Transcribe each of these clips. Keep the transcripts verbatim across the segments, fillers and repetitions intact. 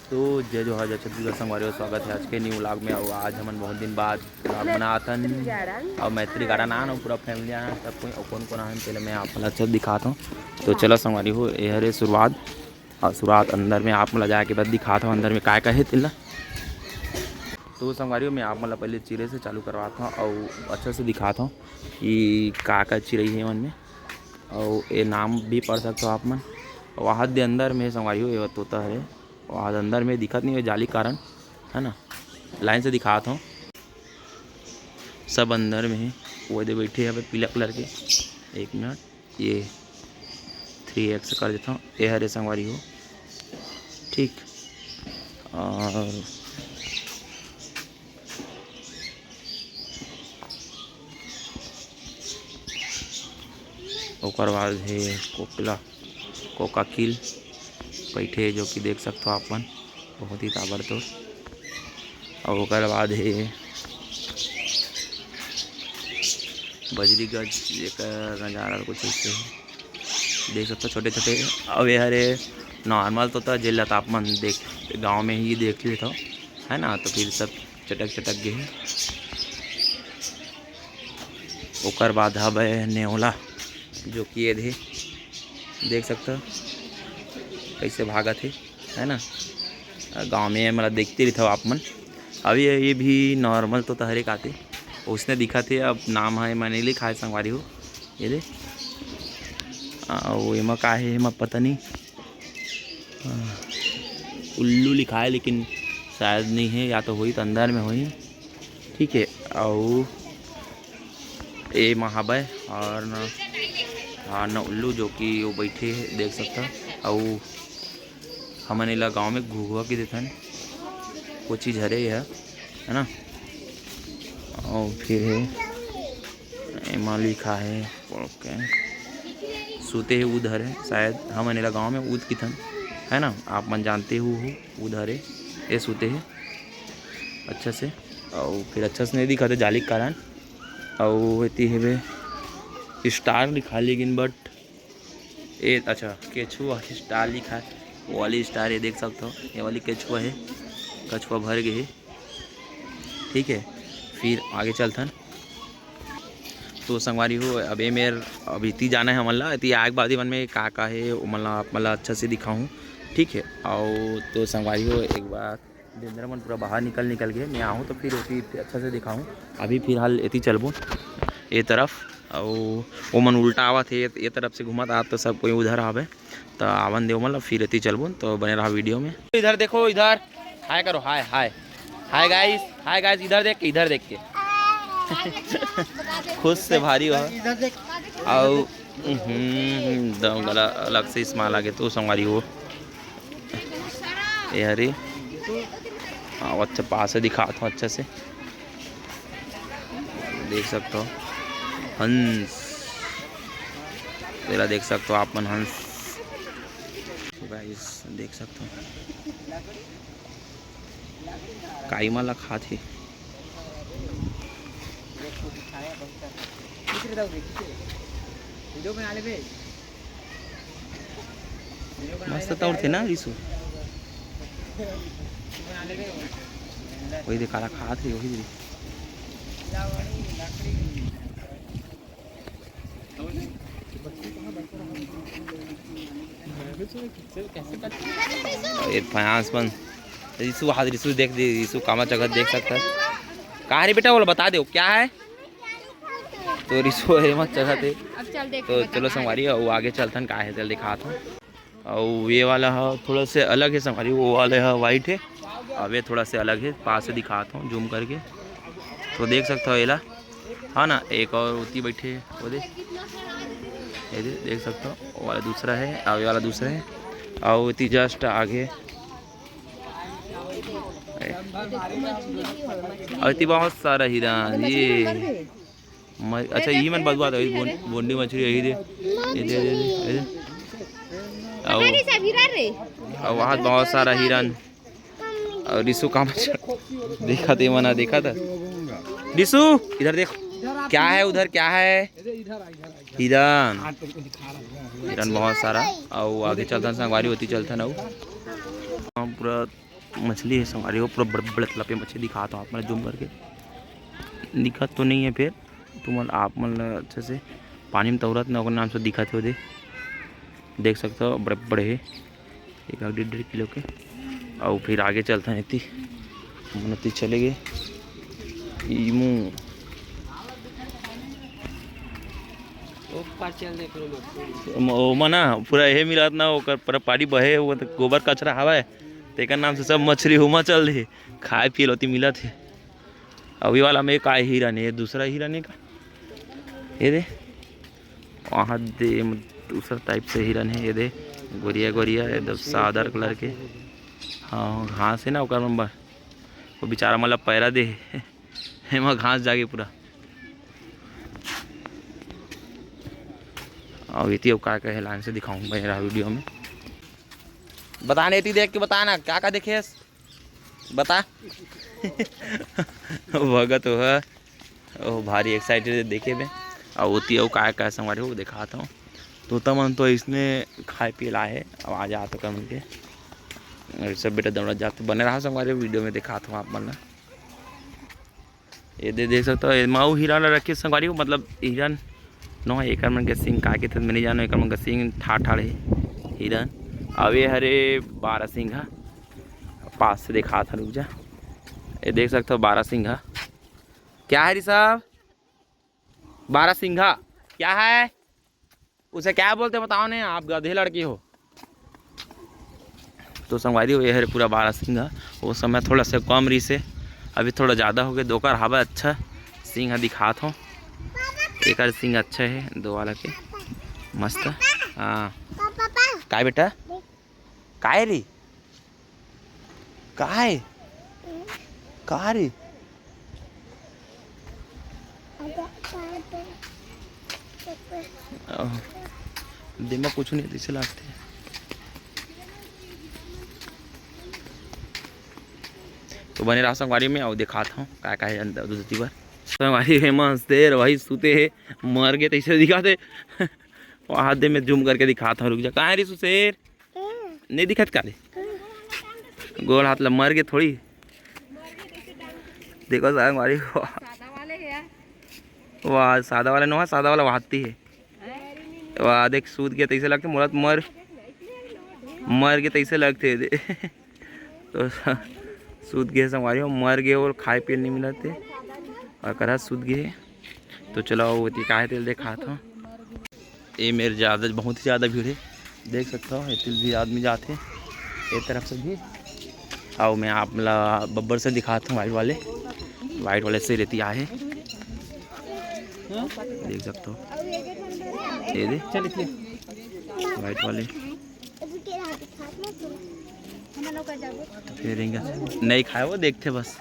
तो जय जोहार, जय छत्तीसगढ़ संगवारी हो, स्वागत है आज के न्यू व्लॉग में। और आज हमन बहुत दिन बाद व्लॉग बनात हन। और मैत्री गार्डन आन, और पूरा फैमिली आन, सब कोई, और कौन कौन आन, पहले मैं आप मन ला अच्छा दिखात हूँ। तो चलो संगवारी हो, ये हरे शुरुआत, और शुरुआत अंदर में आप मन ला जाके बाद दिखात हूँ अंदर में काय का है तेला। तो संगवारी हो, मैं आप मन ला पहले चिरे से चालू करवात हूँ और अच्छा से दिखात हूँ कि का का चिरई है मन में, और ये नाम भी पढ़ सकते हो आप मन। और वहाँ दे अंदर में संगवारी हो, ये तोता हरे, वहाँ अंदर में दिखत नहीं है जाली के कारण, है ना, लाइन से दिखात हूँ। सब अंदर में है, वो दे बैठे हैं पीला कलर के। एक मिनट, ये थ्री एक्स कर देता हूँ, ये हरे संगवारी हो, ठीक। और ओकर बाद हे कोकला, कोकाकिल बैठे हे, जो कि देख सकथो आप मन, बहुत ही ताबड़तोड़। और ओकर बाद हे बजरी गज, जेकर नजारा कुछ ऐसे हे, देख सकथो छोटे छोटे। अब ये हरे नॉर्मल तोता, जेला तो आप मन देख, गाँव में ही देख लेथो, है ना, तो फिर सब चटक चटक गे हे। ओकर बाद हवय नेवला, जो कि ये दे देख सकथो कैसे भागत हे, है ना। गाँव में मतलब देखते रहिथव आप मन। अभी ये भी नॉर्मल तोता हरे काते, उसने दिखत हे। अब नाम है मैं नहीं लिखा है संगवारी हो, ये दे। आ, वो एमा का है, एमा पता नहीं। हाँ, उल्लू लिखा है, लेकिन शायद नहीं है, या तो होही तो अंदर में होही। ठीक है, अउ ए महाबय और न, और न उल्लू, जो कि वो बैठे है, देख सकता। अउ हमन एला गाँव में घुघुआ के देथन, वो चीज़ हरे है, है ना। और फिर है, एमा लिखा है, ओके, सुते हे उधर है, शायद हमन एला गाँव में उद किथन, है ना, आप मन जानते हो, हो उधर है, ये सुते है अच्छा से, और फिर अच्छा से नहीं दिखा थे जाली के कारण। और एती हेबे स्टार लिखा, लेकिन बट ए, अच्छा, केछुआ स्टार लिखा है, वो वाली स्टार ये देख सकते हो, ये वाली केछुआ है, कछुआ भर गए है। ठीक है, फिर आगे चलथन। तो संगवारी हो, अब ये मेर अब इति जाना है हमन ला, इति आए के बाद ही मन में का का है, ओमन ला, आप मन ला अच्छा से दिखाऊँ। ठीक है, और तो संगवारी हो, एक बार बेंदरा मन पूरा बाहर निकल, निकल गए, मैं आहूँ तो फिर ओती अच्छा से दिखाऊँ। अभी फिलहाल एती चलबो ये तरफ, अउ ओमन उल्टा आवत हे, ये तरफ से घूमत आवत, तो सब कोई उधर आवे, तो आवन दे ओमन ला, फिर एती चलबो, तो बने रहा वीडियो में। इधर देखो, इधर हाय करो, हाय, हाय, हाय गाइस, हाय गाइस, इधर देख के, इधर देख के खुश से भारी हो। इधर देख। अउ हम्म, एकदम गला अलग से स्माइल आगे तो संगवारी हो। ये हरे, हाँ, अच्छा पास से दिखात हूँ अच्छा से, देख सकते हो हंस, तेला देख सकते हो आप मन हंस, गाइस देख सकते हो। काई मन ला खात हे। मस्त तौड़थे ना रिसू। वही दे काला खात हे, वही दे। ये फांस मन। रिसू हाथ, रिसू देख दे, रिसू कामा चघत देख सकता है। कहाँ रे बेटा, वो बता दे, क्या है? तो रिसू है मत चघत है। अब चल देख तो के बता चलो कहाँ संगवारी, वो आगे चलथन, का है, चल दिखात हूँ। और ये वाला है थोड़ा से अलग है संगवारी, वो वाले है वाइट है, अब ये थोड़ा से अलग है, पास से दिखात हूँ जूम करके, तो देख सकता हो एला। हाँ ना, एक और ओती बैठे हे, वो दे, ये दे, देख सकता हो, वो वाला दूसरा है, और ये वाला दूसरा है, और ओती जस्ट आगे, और इतनी बहुत सारा हिरण, ये म-, अच्छा, ये मन बदुआ था, ये बोन-, बोंडी मछली यही दे, ये दे, ये दे, ये दे। और, और वहाँ बहुत सारा हिरण। और रिसू कहाँ पर चढ़-, देखा थे मना, देखा था। रिसू, इधर देख, क्या है उधर, क्या है? हिरन, हिरन बहुत सारा। और आगे चलथन संगवारी, ओती चलथन। और हम पूरा मछली हे संगवारी हो, पूरा बड़े बड़े तलबे मछली दिखात हों आप मन ला जूम करके। दिखत तो नहीं है, फिर तुमन आप मन ला अच्छे से पानी में तौरत ना, ओकर नाम से दिखत हे ओदे। देख सकत हो बड़े बड़े हे, एक आध डेढ़ डेढ़ किलो के। अउ फिर आगे चलथन एती, हमन ओती चले गे। ई मुंह ओकर चल दे, पूरा मत। ओमा ना पूरा एहे मिलत ना, ओकर पूरा पानी बहे, वो तो गोबर कचरा हवय, तेकर नाम से सब मछली हुमा चल दे, खाए पिए ल ओती मिलत हे। अउ ये वाला में का हिरन हे, दूसरा हिरन हे का? ये दे, वहाँ दे, दूसरा टाइप से हिरन हे, ये दे, गोरिया गोरिया, एकदम सादा कलर के। हाँ, घास हे ना ओकर मन बर, वो बेचारा मन ला पैरा दे हे, एमा घास जागे पूरा। अउ एती अउ का का हे, लाइन से दिखाऊँ बने रहा वीडियो में। बता ना, एती देख के बता ना, का का देखे हस? बता। भगत हो, ओ भारी एक्साइटेड हे देखे में। अउ ओती अउ का का संगवारी हो, देखात हूँ। तोता मन तो इसने खाए पिए ला हे, अब आ जात ओकर मन के। अउ सब बेटा दौड़त जात, बने रहा संगवारी हो, वीडियो में देखात हूँ आप मन ला। ये दे देख सकत हो, एमा अउ हिरन ला रखे संगवारी हो, मतलब हिरन नो हे, एकर मन के सींग का के, त मैं नइ जानव, एकर मन के सींग ठाड़ ठाड़ हे हिरन। अउ ये हरे बारह सिंघा, पास से देखात हन, रुक जा। ये देख सकत हो बारह सिंघा, क्या है ऋषभ? बारह सिंघा क्या है? उसे क्या बोलते बताओ ने, आप गधे लड़की हो। तो संगवारी हो, ये हरे पूरा बारह सिंघा, वो समय थोड़ा से कम रहिसे, अभी थोड़ा ज़्यादा हो गए, दोकर हवा अच्छा सिंघा दिखात हो, एकर सिंघ अच्छा है दो वाला के, मस्त। हाँ, काय बेटा? काय रे? काय? का रे? अह, दिमाग कुछ नहीं, तैसे लागथे। तो बने रहा संगवारी में, अउ देखात हूँ का का है अंदर दूध पीबर। संगवारी, एमा शेर भाई सुते हे, मर गे तैसे दिखाथे। वहाँ दे मैं जूम करके दिखात हूँ, रुक जा। कहाँ है रे सुशेर? नहीं दिखत का रे? गोड़ हाथ ला मर गे थोड़ी। देखो संगवारी, वाह। वाह, सादा वाला नोहा, सादा वाला वहाती है। वाह, देख, सूत गया तैसे लगथे, मोला तो मर, मर गया तैसे लगथे दे। तो सूत गए संगवारी हो, मर गए और खाए पिए नहीं मिलत हे, और करा सूत गए। तो चलो, वो ती काहे तेल देखात हो। ये मेरे ज़्यादा, बहुत ही ज़्यादा भीड़ है, देख सकते हो, ये तेल भी आदमी जाते हैं, ये तरफ से भी। आओ, मैं आप ला बब्बर से दिखाता हूँ, वाइट वाले, वाइट वाले से रेती आए हैं, देख सकते हो, ये दे, वाइट वाले। फिर इंगा नहीं खाए, वो देखते बस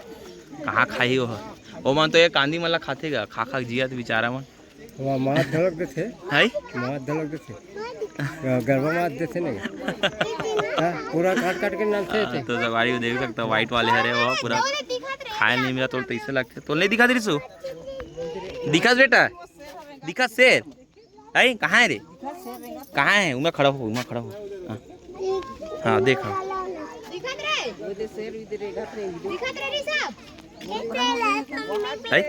कहाँ खाई वो। वो मन तो ये कांदी मन ला खाथे गा, खा खा जिया तो बेचारा मन। वहाँ मार धड़क देथे। है? मार धड़क देथे। गरबा मार देथे नहीं। हाँ, पूरा काट काट के नाम थे हाँ, थे। तो संगवारी हो देख सकता, वाइट वाले हरे, वो पूरा खाए नहीं मिला तो तैसे लगथे। तो नहीं दिखा दे रिसु, दिखा बेटा, दिखा शेर। है, कहाँ है रे? कहाँ है? उमा खड़ा हो, उमा खड़ा हो। हाँ, हाँ, देखो। दिखत रहे? दिखत रहे रे सब? है?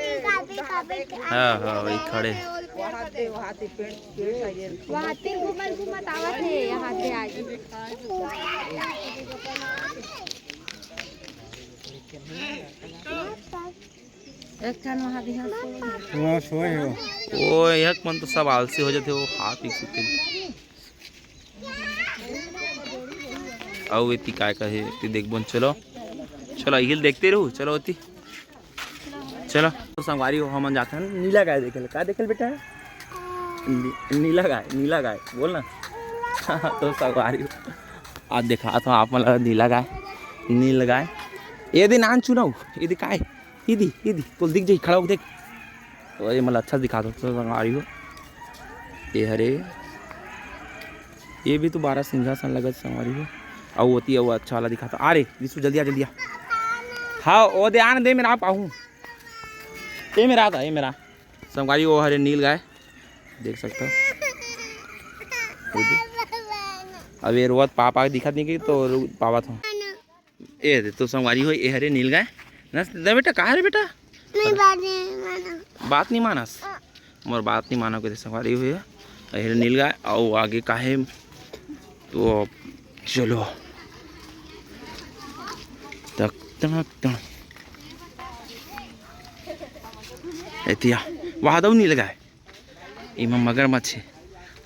हाँ, हाँ, वही खड़े। वहाँ तीर घूमत घूमत आवत है, यहाँ से आगे। एक ठन वहाँ भी हाँ सोए हे। वहाँ सोए हे वो। ओ, एक मन तो सब आलसी हो जाथे, वो खा पी के सुते। अउ एती काय का हे, एती देखबोन। चलो, चलो, हिल देखते रहू। चलो, एती चलो। तो संगवारी हो, हमन जाथन नीला गाय देखे ल। का देखे ल बेटा? नी-, नीला गाय, नीला गाय, बोल ना। तो संगवारी हो, आज देखात हों आप मन ला नीला गाय, नील गाय। ये दे नान चुनाव, ये दे काय? ये दे, ये दे, तो दिख जाई, खड़ा होके देख। तो ये मतलब अच्छा दिखा दो, तो संगवारी हो। ये हरे, ये भी तो बारह सिंघा सन लगत संगवारी हो। अउ ओती अउ अच्छा वाला दिखा था। आ रे, विशु, जल्दी आ, जल्दी आ। हाँ, ओ दे, आने दे, मेरा आप आहूँ। ये मेरा आता, ये मेरा। संगवारी, वो हरे नील गाय, देख सकते हो। ये दे। अब ये रोवत पापा दिखत नहीं कि तो रो-, पावत हूँ। ए दे तो संगवारी हो, ए हरे नीलगाय। नस दे बेटा, का हरे बेटा? नहीं, बात नहीं माना। बात नहीं मानस? हाँ। मोर बात नहीं मानो के दे संगवारी हो, ए हरे नीलगाय। अउ आगे का हे तो चलो। तक तक तक। एतिया, वहाँ दऊ नीलगाय। एमा मगरमच्छ हे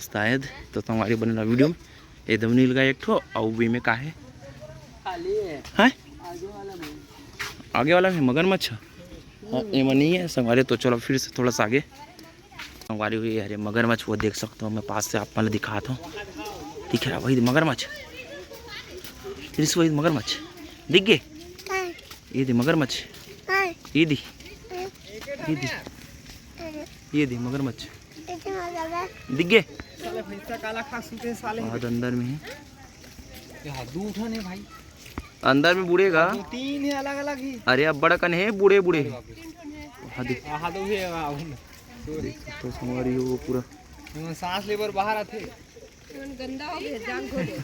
शायद, तो संगवारी बने रहा वीडियो में। ए दऊ नीलगाय एक ठो, अउ एमे का हे? हैं? आगे वाला में मगरमच्छ? हाँ, एमा नहीं है संगवारी। तो चलो फिर से थोड़ा सा आगे। संगवारी हो, ए हरे मगरमच्छ, वो देख सकते हो, मैं पास से आप मन ला दिखात हूँ। दिख रहा वही मगरमच्छ, रिस वही मगरमच्छ दिख गे। ये दे मगरमच्छ, ये दी, ये दी, ये दी मगरमच्छ दिख गे। साले भैंसा काला खा सूते साले। बहुत अंदर में है। ये हाँ, दू ठन है भाई। अंदर में बूढ़े का। दो तीन है अलग अलग ही। अरे अब बड़ा कन है बूढ़े बूढ़े। हाँ, देख। हाँ, दो ही है, हाँ, उन। देख सकते हो संगवारी हो वो पूरा। वो सांस ले बर बाहर आथे। गंदा हो गया, जान खोले।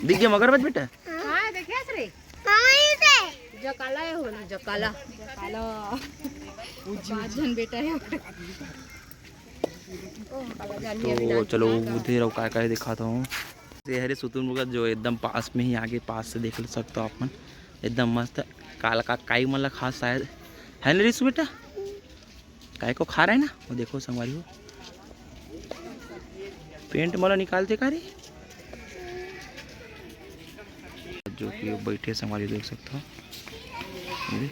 दिख गया मगरमच्छ बेटा? हाँ, देखिए रे। जकाला है वो ना, जकाला। जकाला। पाँच जन बेटा है। तो चलो, उधर अउ का का हे दिखाता हूँ। ये हरे सुतुरमुर्ग, जो एकदम पास में ही आगे पास से देख सकते हो आप मन, एकदम मस्त। काला का काई मन ला खा शायद, है ना रिसु बेटा? काय को खा रहा है ना, वो देखो संगवारी हो, पेंट मला निकालते का रे? जो कि बैठे संगवारी देख सकते हो, ये दे।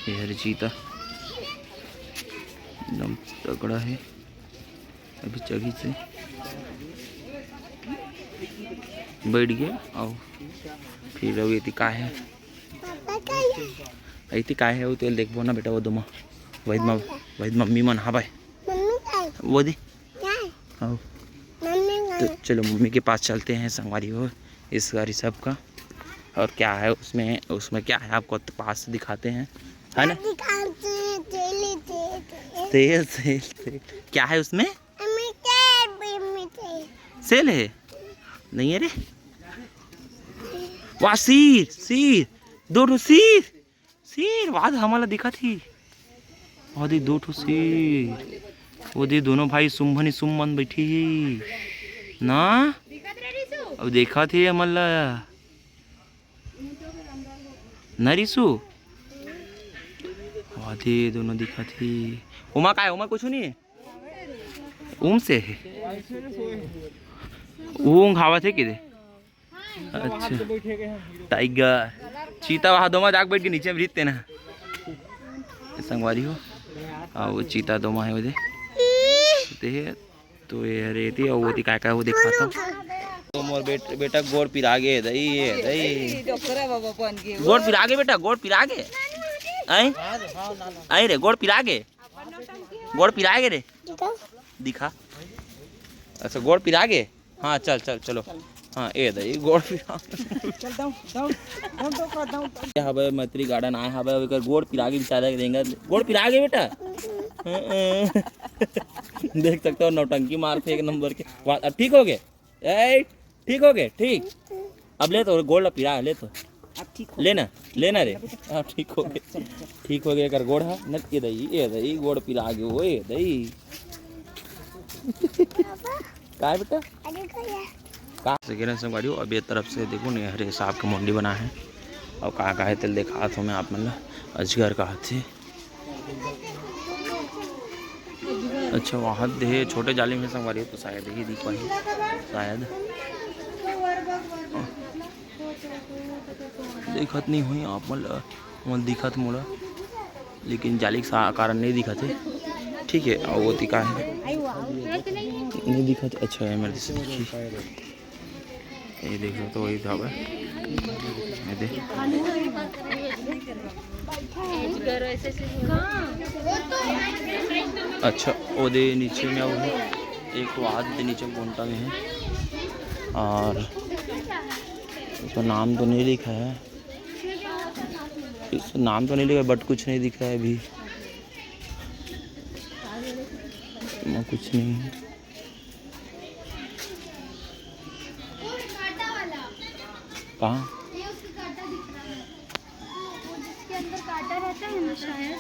ये हरे चीता एकदम तगड़ा है, अभी चढ़ी से बैठ गया। अउ फिर अभी एती का है, एती का है, वो तेल देखबो ना बेटा, वो दोमा वैद मम-, वैद मम्मी मन हावय। वो दी। आओ। तो चलो मम्मी के पास चलते हैं संगवारी हो, इस गाड़ी सब का। और क्या है उसमें, उसमें क्या है आपको तो पास से दिखाते हैं, है ना? तेल, तेल, तेल। तेल, तेल, तेल। क्या है उसमें? सेल है? नहीं है रे। वाह, शेर, शेर, दो ठो शेर। शेर, वाह, हमला दिखत ही। ओ दे दो ठो शेर। ओ दे दोनों भाई सुम्भनी सुम्मन बैठी ही। ना? अब देखत ही हमला। ना रिसु? ओ दे दोनों दिखत ही। ओमा का है? ओमा कुछ नहीं है। ओम से है। ऊँघावत है कि दे? अच्छा। टाइगर। चीता वहाँ दो में जाके बैठ के नीचे में रीत तेना। संगवारी हो। हाँ, वो चीता दो में है वो दे। ते है। तो ये हरे थी और वो थी काय काय वो दिखाता हूँ। तो मोर बेट-, बेटा गोड़ पिरागे दई, ये दई। गोड़ पिरागे बेटा, गोड़ पिरागे। आई? आई रे, गोड़ पिरागे। गोड़ पिरागे रे। दिखा। अच्छा, गोड़ पिरागे। हाँ, चल, चल, चलो। हाँ, ए दई, गोड़ पिरा। चल, दौड़, दौड़, दौड़, दौड़, दौड़, दौड़। ये हवे मैत्री गार्डन आए हवे, अब एकर गोड़ पिरागे बेचारा के देंगे। गोड़ पिरागे बेटा। देख सकते हो, नौटंकी मारते एक नंबर के। वाह, अब ठीक हो गए? ए, ठीक हो गए? ठीक। अब ले तो गोड़ ला पिरा, ले तो। अब ठीक हो लेना, लेना रे। हाँ, ठीक हो गए। ठीक हो गए, कर गोड़ हा। न, ये दई, ये दई, गोड़ पिरा गए, ओ, ये दई। काय बेटा? का? से गिरन संगवारी हो, अब ये तरफ से देखो नहीं, हरे साहब के मुंडी बना है। और कहाँ, कहाँ है तेल दिखात हूँ मैं आप मन ला। अजगर का हाथी। अच्छा, वहाँ दे छोटे जाली में संगवारी हो, तो शायद ही दिख पाही, शायद। देखत नहीं हुई आप मन ला, मन दिखत मोला, लेकिन जाली के सा-, कारण नहीं दिखत है। ठीक है, और वो तिका है, नहीं दिखत। अच्छा, ये मेरे से दिखी। ये देख सकते हो, वही ढाबा है। ये देख। अच्छा, वो दे नीचे में वो है, एक तो हाथ दे नीचे कोंटा में है, और उसका नाम तो नहीं लिखा है, इस नाम तो नहीं लिखा, बट कुछ नहीं दिख रहा है अभी, कुछ नहीं है। कहाँ? ये उसका कांटा दिख रहा है। वो जिसके अंदर कांटा रहता है ना, शायद।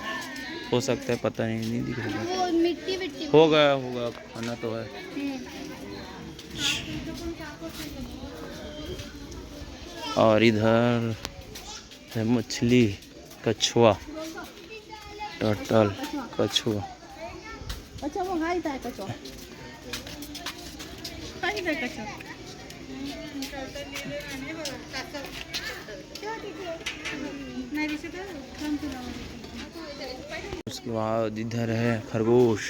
हो सकता है, पता नहीं, नहीं दिख रहा। वो मिट्टी, मिट्टी। होगा, होगा, खाना तो है। हम्म। और इधर है मछली, कछुआ, टर्टल, कछुआ। अच्छा, वो हाई था कछुआ। हाई था कछुआ। उसके बाद इधर है खरगोश,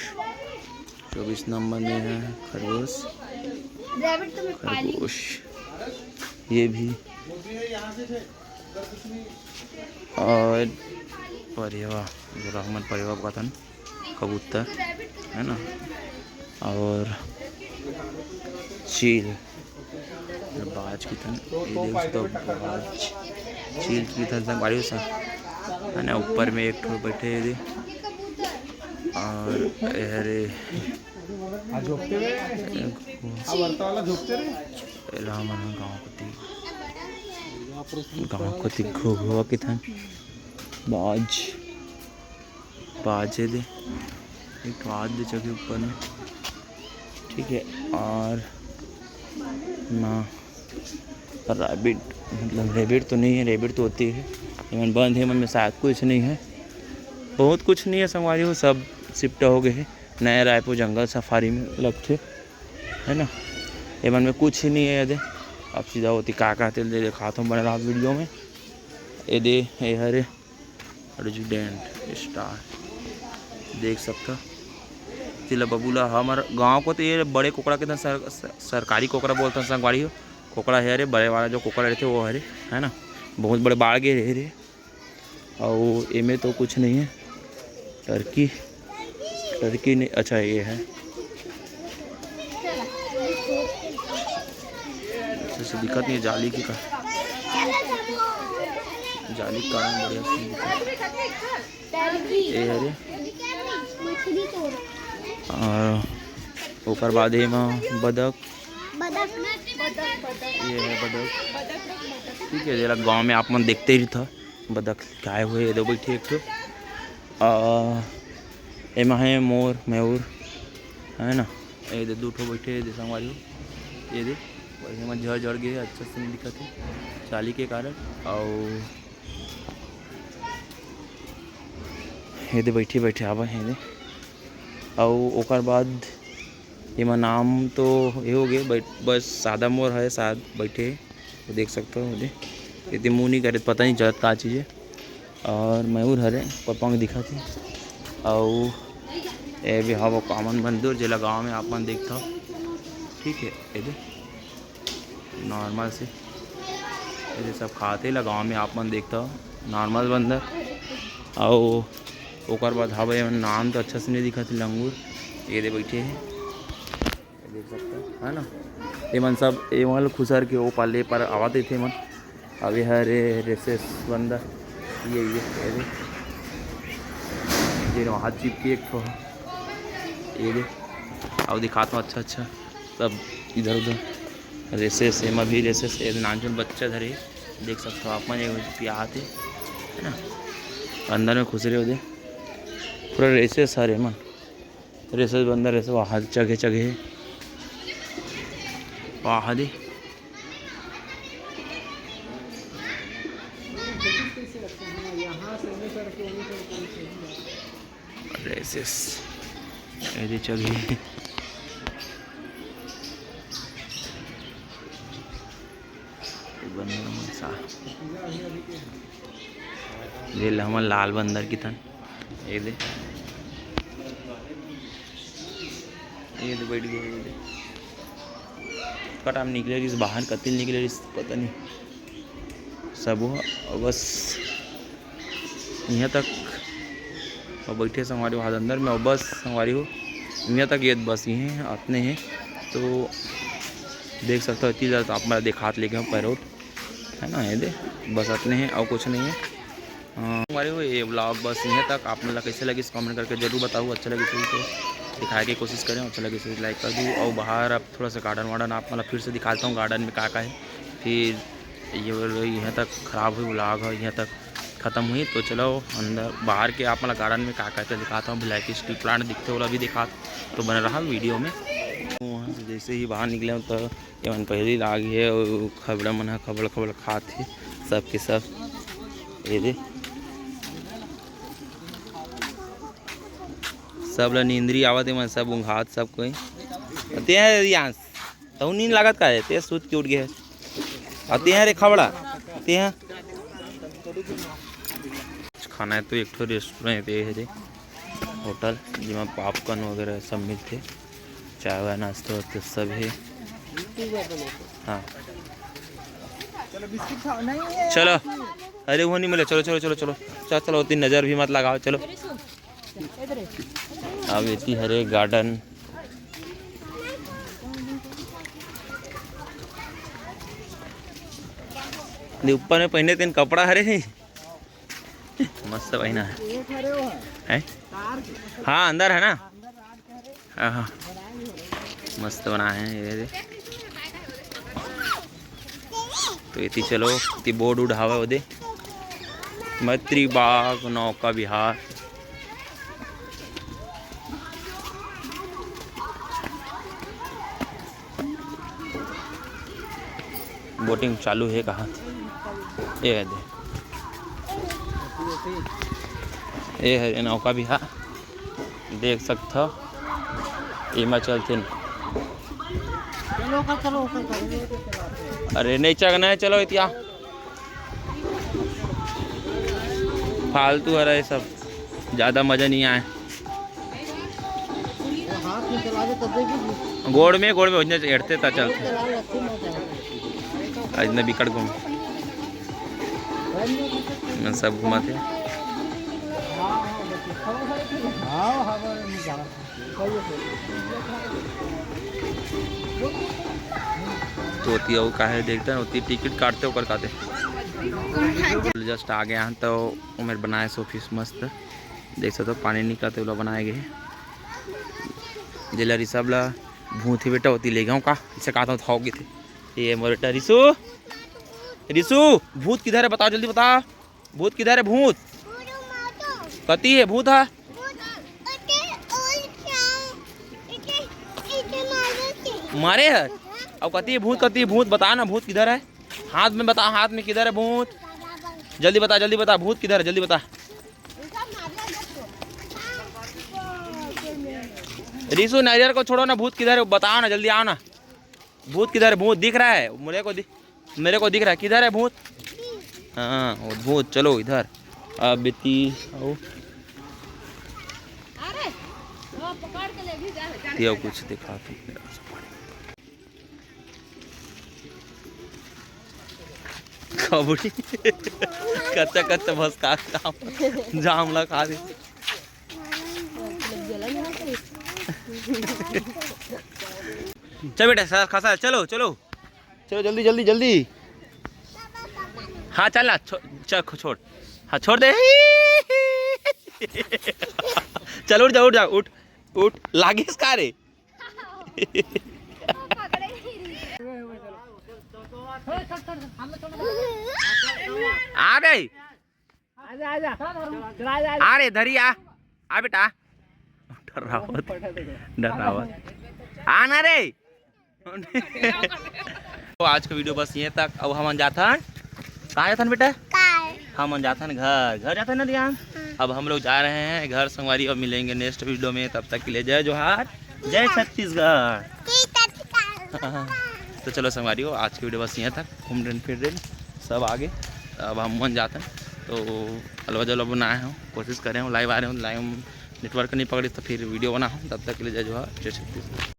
चौबीस नंबर में है खरगोश। खरगोश, ये भी। और परेवा, जोला हमन परेवा कहथन, कबूतर, है ना। और चील, बाज किथन, ये देख सकते हो, बाज, चील किथन संगवारी हो सब, है ना। ऊपर में एक ठो बैठे हे दे, और ये हरे एला हमन गाँव कोती, गाँव कोती घुघुआ किथन, बाज, बाज हे दे, एक ठो बाज दे चघे ऊपर में, ठीक है। और ना रैबिट, मतलब रैबिट तो नहीं है, रैबिट तो होती है, एमन बंद है, एमन में शायद कुछ नहीं है, बहुत कुछ नहीं है संगवारी हो, सब शिफ्ट हो गए हैं। नया रायपुर जंगल सफारी में लगथे, है ना। एमन में कुछ ही नहीं है एदे। अब सीधा होती का कहते ले दिखात हूँ बने रहा वीडियो में। एदे, ए हरे रेजिडेंट स्टार, देख सकता। तिला बबूला हमर गांव को तो ये बड़े कोकड़ा के सर, सर, सरकारी कोकड़ा बोलता संगवारी हो। कोकड़ा है रे, बड़े वाला जो कोकड़ा रहते वो हरे, है ना। बहुत बड़े बाढ़ गए रहे रे। अउ एमे तो कुछ नहीं है। टर्की, टर्की नहीं, अच्छा ये है। अच्छे से दिखत नहीं है, जाली के का, जाली के कारण बढ़िया से नहीं दिखत। ये हरे। और ओकर बाद एमा बदक, ये है बदक, ठीक है। जेला गांव में आप मन देखते ही था, बदक लिखाए हुए, ये दो बैठे एक ठो। आ, एमा है मोर, मयूर, है ना। ये दे दू ठो बैठे हे, दे संगवारी हो, ये दे, वही में झड़ झड़ गए, अच्छा से नहीं दिखत है जाली के कारण। और ये दे बैठे बैठे आवा है दे। और ओकर बाद एमा नाम तो ये हो गए, बट बस सादा मोर है, साथ बैठे हे। तो देख सकते हो दे, ये दे मुंह नहीं करे, पता नहीं चलत का चीज़ है। और मयूर हरे पपंग दिखत हे। अउ ए भी हव कॉमन बंदूर, जेला गांव में आप मन देखथव, ठीक है। ये दे नॉर्मल से, ये दे सब खाते ला गांव में आप मन देखथव, नॉर्मल बंदर। अउ ओकर बाद हवे, नाम तो अच्छा से नहीं दिखत हे, लंगूर। ये दे बैठे हैं, देख सकते हो, है ना। ये मन सब, ये मन खुसर के ओ पाले पर आवत थे मन। अब ये हरे रेसेस बंदर, ये, ये, ये दे। ये वहाँ चिपके एक ठो, ये दे। अब दिखाता हूँ अच्छा अच्छा सब इधर उधर रेसेस, एमा भी रेसेस, ये नानचुन बच्चा धरे, देख सकते हो आप मन, ये पियात है, है ना। अंदर में खुसरे हो दे, पूरा रेसेस हरे मन। रेसेस बंदर, रेसेस वाहद चघे चघे वाहद। रेसेस, ये दे चघे। बंदर मन सा, ये ले हमन लाल बंदर किथन। ये दे, ये दे बैठ गए, ये दे। कटाम निकले रहिस, बाहर कतिल निकले रहिस, पता नहीं। सब हो, बस यहाँ तक। और बैठे संगवारी हो हाथ अंदर में, और बस संगवारी हो, यहाँ तक ये बस ये हैं, अतने हैं। तो देख सकते हो, इतनी ज़्यादा तो आप मेरा देखात लेके हम पैरोट, है ना, ये दे, बस अतने हैं और कुछ नहीं है। अ, संगवारी हो, ये vlog बस यहाँ तक। आप मन ला कैसे लगिस, comment करके जरूर बताओ। अच्छा लगिस तो दिखाए के कोशिश करें, अच्छा लगिस तो like कर दू। और बाहर अब थोड़ा सा garden वार्डन आप मन ला फिर से दिखाता हूँ, garden में का का है। फिर ये वाला यहाँ तक खराब हुई, vlog ह यहाँ तक खत्म हुई। तो चलो अंदर, बाहर के आप मन ला garden में का का दिखाता हूँ, black steel plant दिखते, ओला भी दिखा, तो बने रहा video में। तो जैसे ही बाहर निकले तो ये मन पहली लाग हे, अउ खबड़ा मन ह खबड़ खबड़ खात हे, सब के सब। ये दे, सब ला नींदरी आवत हे, मन सब ऊँघात, सब कोई। ते ह रियांश, तहू नींद लागत का हे? ते सूत के उठ गे हे। अउ ते ह रे खबड़ा, ते ह। खाना हे तो एक ठो restaurant हे रे, hotel, जेमा popcorn वगैरह सब मिलथे, चाय वाय, नाश्ता वास्ता सब हे। हाँ, चलो। अरे वो नहीं मिले, चलो चलो चलो चलो चलो चलो, उतनी नज़र भी मत लगाओ, चलो। अब एती हरे garden। दे ऊपर में पहिने तेन कपड़ा हरे हे। मस्त पहिना हे। हैं? हाँ, अंदर हे ना? हाँ, हाँ। मस्त बनाए हे ये दे। तो एती चलो, एती board उड़ हावय ओदे, मैत्री बाग नौका विहार। Boating चालू हे कहा? ये हे दे, ये हे नौका विहार। देख सकथव, एमा चलथे। अरे नहीं चघना हे, चलो इतिया। फालतू हरे सब, ज़्यादा मज़ा नहीं आए। गोड़ में, गोड़ में वजन एड़ते ता चलते। आज न बिकट घूम, मैं सब घुमाते। तो ओती अउ काहे देखते हैं, ओती टिकट काटते ओकर काटे। Just आ गया हैं तो ओमेर बनाए showpiece मस्त, देख सकते हो पानी निकलते ओला बनाए गए हे। जेला रिसब ला भूत ही बेटा ओती ले गया का, इसे कहा था उठाओ थे। ये मोर बेटा रिसु, रिसु, भूत किधर है बताओ, जल्दी बता। भूत किधर है? भूत कती है? भूत है मारे है। अब कती है भूत? कती है भूत? बता ना, भूत किधर है? हाथ में बता, हाथ में किधर है भूत? जल्दी बता, जल्दी बता, भूत किधर है? जल्दी बता। रिसु, नारियल को छोड़ो ना, भूत किधर है? बताओ ना, जल्दी आओ ना। भूत किधर है? भूत दिख रहा है मेरे को, दि-, मेरे को दिख रहा है। किधर है भूत? हाँ, वो भूत, चलो इधर। अब बेटी, आओ। ये कुछ दिखा तुम। खबड़ी। कच्चा कच्चा भसका जाम, जाम ला खा दे। चल बेटा, सर खसा, चलो चलो चलो, जल्दी जल्दी जल्दी। हाँ चल ना, छो-, चल, छोड़। हाँ छोड़ दे। चल उठ जा, उठ जा, उठ, उठ। लागिस का रे? आ रे, आ रे, धरी आ, आ बेटा। डरावत, डरावत, आ ना रे। तो आज का video बस ये तक। अब हमन जाथन, कहाँ जाथन बेटा? हमन जाथन घर, घर जाथन ना रियांश। अब हम लोग जा रहे हैं घर संगवारी, और मिलेंगे next video में। तब तक के लिए जय जोहार, जय छत्तीसगढ़। तो चलो संगवारी हो, आज की video बस यहाँ तक। घूम रहे फिर रहे सब आगे, अब हमन जाथन। तो अलवा जलवा बनाए हो, कोशिश करे हो, live आ रहे हो, live network नहीं पकड़ी तो फिर video बना हो। तब तक के लिए जय जोहार, जय छत्तीसगढ़।